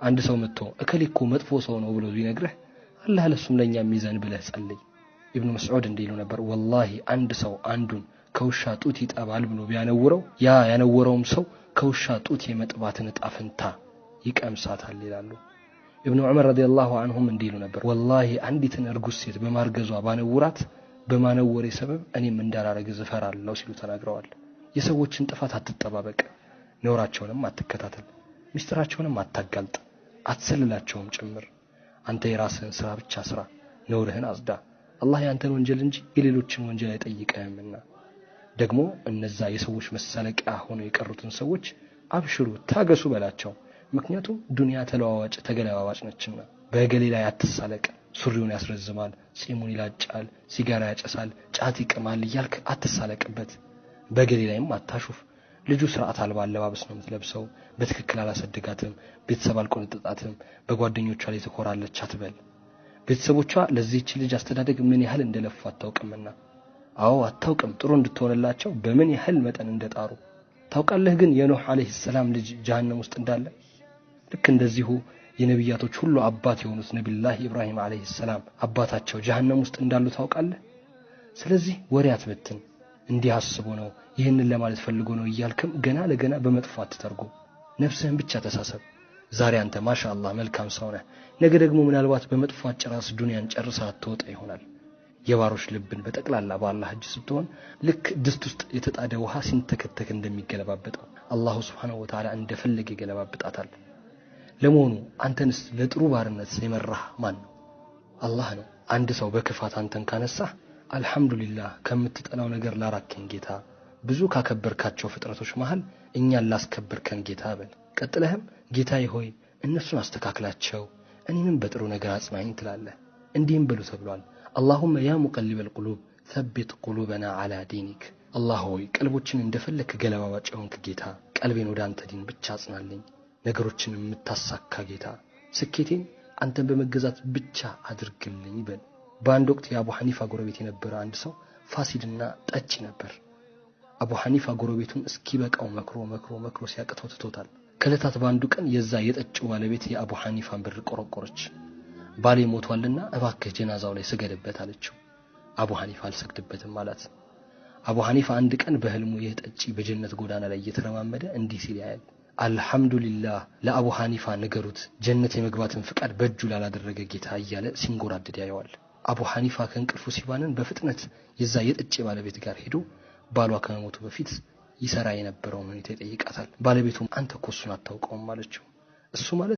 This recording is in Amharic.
አንድ ሰው መጥቶ እከሌ እኮ መጥፎ ሰው ነው ብሎ ቢነግርህ አላህ ለሱም ለኛም ይዘን ብለህ ጸልይ። ኢብኑ መስዑድ እንዲህ ይሉ ነበር፣ ወላሂ አንድ ሰው አንዱን ከውሻ ጡት ይጠባል ብሎ ቢያነውረው ያ ያነወረውም ሰው ከውሻ ጡት የመጥባትን ዕጣ ፈንታ ይቀምሳታል ይላሉ። ኢብኑ ዑመር ረዲየላሁ ዐንሁም እንዲህ ይሉ ነበር፣ ወላሂ አንዲትን እርጉዝ ሴት በማርገዟ ባነውራት በማነወሬ ሰበብ እኔም እንዳላረግዝ እፈራለሁ ሲሉ ተናግረዋል። የሰዎችን ጥፋት አትጠባበቅ፣ ነውራቸውንም አትከታተል፣ ሚስጥራቸውንም አታጋልጥ፣ አትሰልላቸውም ጭምር። አንተ የራስህን ስራ ብቻ ስራ፣ ነውርህን አጽዳ። አላህ ያንተን ወንጀል እንጂ የሌሎችን ወንጀል አይጠይቅህምና። ደግሞ እነዛ የሰዎች መሳለቂያ ሆነው የቀሩትን ሰዎች አብሽሩ፣ ታገሱ በላቸው። ምክንያቱም ዱንያ ተለዋዋጭ ተገለባባጭ ነችና። በእገሌ ላይ አትሳለቅ፣ ሱሪውን ያስረዝማል፣ ጺሙን ይላጫል፣ ሲጋራ ያጨሳል፣ ጫት ይቅማል እያልክ አትሳለቅበት። በእገሌ ላይም አታሹፍ። ልጁ ስርዓት አልባ አለባበስ ነው የምትለብሰው፣ በትክክል አላሰደጋትም፣ ቤተሰብ አልቆነጠጣትም፣ በጓደኞቿ ላይ ትኮራለች አትበል። ቤተሰቦቿ ለዚህች ልጅ አስተዳደግ ምን ያህል እንደለፉ አታውቅምና። አዎ አታውቅም፣ ጥሩ እንድትሆንላቸው በምን ያህል መጠን እንደጣሩ ታውቃለህ። ግን የኖህ አለይሂ ሰላም ልጅ ጀሃነም ውስጥ እንዳለ ልክ እንደዚሁ የነቢያቶች ሁሉ አባት የሆኑት ነቢዩላህ ኢብራሂም አለይሂ ሰላም አባታቸው ጀሃነም ውስጥ እንዳሉ ታውቃለህ። ስለዚህ ወሬ አትበትን። እንዲህ አስቦ ነው ይህንን ለማለት ፈልጎ ነው እያልክም ገና ለገና በመጥፎ አትተርጉም። ነፍስህን ብቻ ተሳሰብ። ዛሬ አንተ ማሻአላህ መልካም ሰው ነህ፣ ነገ ደግሞ ምናልባት በመጥፎ አጨራስ ዱንያን ጨርሳ አትወጣ ይሆናል። የባሮች ልብን በጠቅላላ በአላህ እጅ ስትሆን ልክ ድስት ውስጥ የተጣደ ውሃ ሲንተከተክ እንደሚገለባበጠው አላሁ ሱብሓነሁ ወተዓላ እንደፈለገ ይገለባብጣታል። ለመሆኑ አንተንስ ለጥሩ ባርነት የመራህ ማን ነው? አላህ ነው። አንድ ሰው በክፋት አንተን ካነሳህ አልሐምዱሊላህ ከምትጠላው ነገር ላራከን ጌታ፣ ብዙ ካከበርካቸው ፍጥረቶች መሃል እኛን ላስከበርከን ጌታ በል። ቀጥለህም ጌታዬ ሆይ እነሱን አስተካክላቸው እኔንም በጥሩ ነገር አጽናኝ ትላለህ። እንዲህም በሉ ተብሏል፣ اللهم يا مقلب القلوب ثبت قلوبنا على دينك። አላህ ሆይ ቀልቦችን እንደፈለክ ገለባባጭ የሆንክ ጌታ ቀልቤን ወደ አንተ ዲን ብቻ አጽናልኝ። ነገሮችን የምታሳካ ጌታ ስኬቴን አንተን በመገዛት ብቻ አድርግልኝ በል። በአንድ ወቅት የአቡ ሐኒፋ ጎረቤት የነበረ አንድ ሰው ፋሲድና ጠጪ ነበር። አቡ ሐኒፋ ጎረቤቱን እስኪበቃው መክሮ መክሮ መክሮ ሲያቅተው ትቶታል። ከዕለታት በአንዱ ቀን የዛ የጠጪው ባለቤት የአቡ ሐኒፋን በር ቆረቆረች። ባሌ ሞቷልና እባክህ ጀናዛው ላይ ስገድበት አለችው። አቡ ሐኒፋ አልሰግድበትም አላት። አቡ ሐኒፋ አንድ ቀን በህልሙ ይህ ጠጪ በጀነት ጎዳና ላይ እየተረማመደ እንዲህ ሲል ያያል። አልሐምዱሊላህ ለአቡ ሐኒፋ ንገሩት ጀነት የመግባትን ፍቃድ በእጁ ላላደረገ ጌታ እያለ ሲንጎራደድ ያየዋል። አቡ ሐኒፋ ከእንቅልፉ ሲባንን በፍጥነት የዛ የጠጪ ባለቤት ጋር ሄዶ ባሏ ከመሞቱ በፊት ይሰራ የነበረውን ሁኔታ ይጠይቃታል። ባለቤቱም አንተ እኮ እሱን አታውቀውም አለችው። እሱ ማለት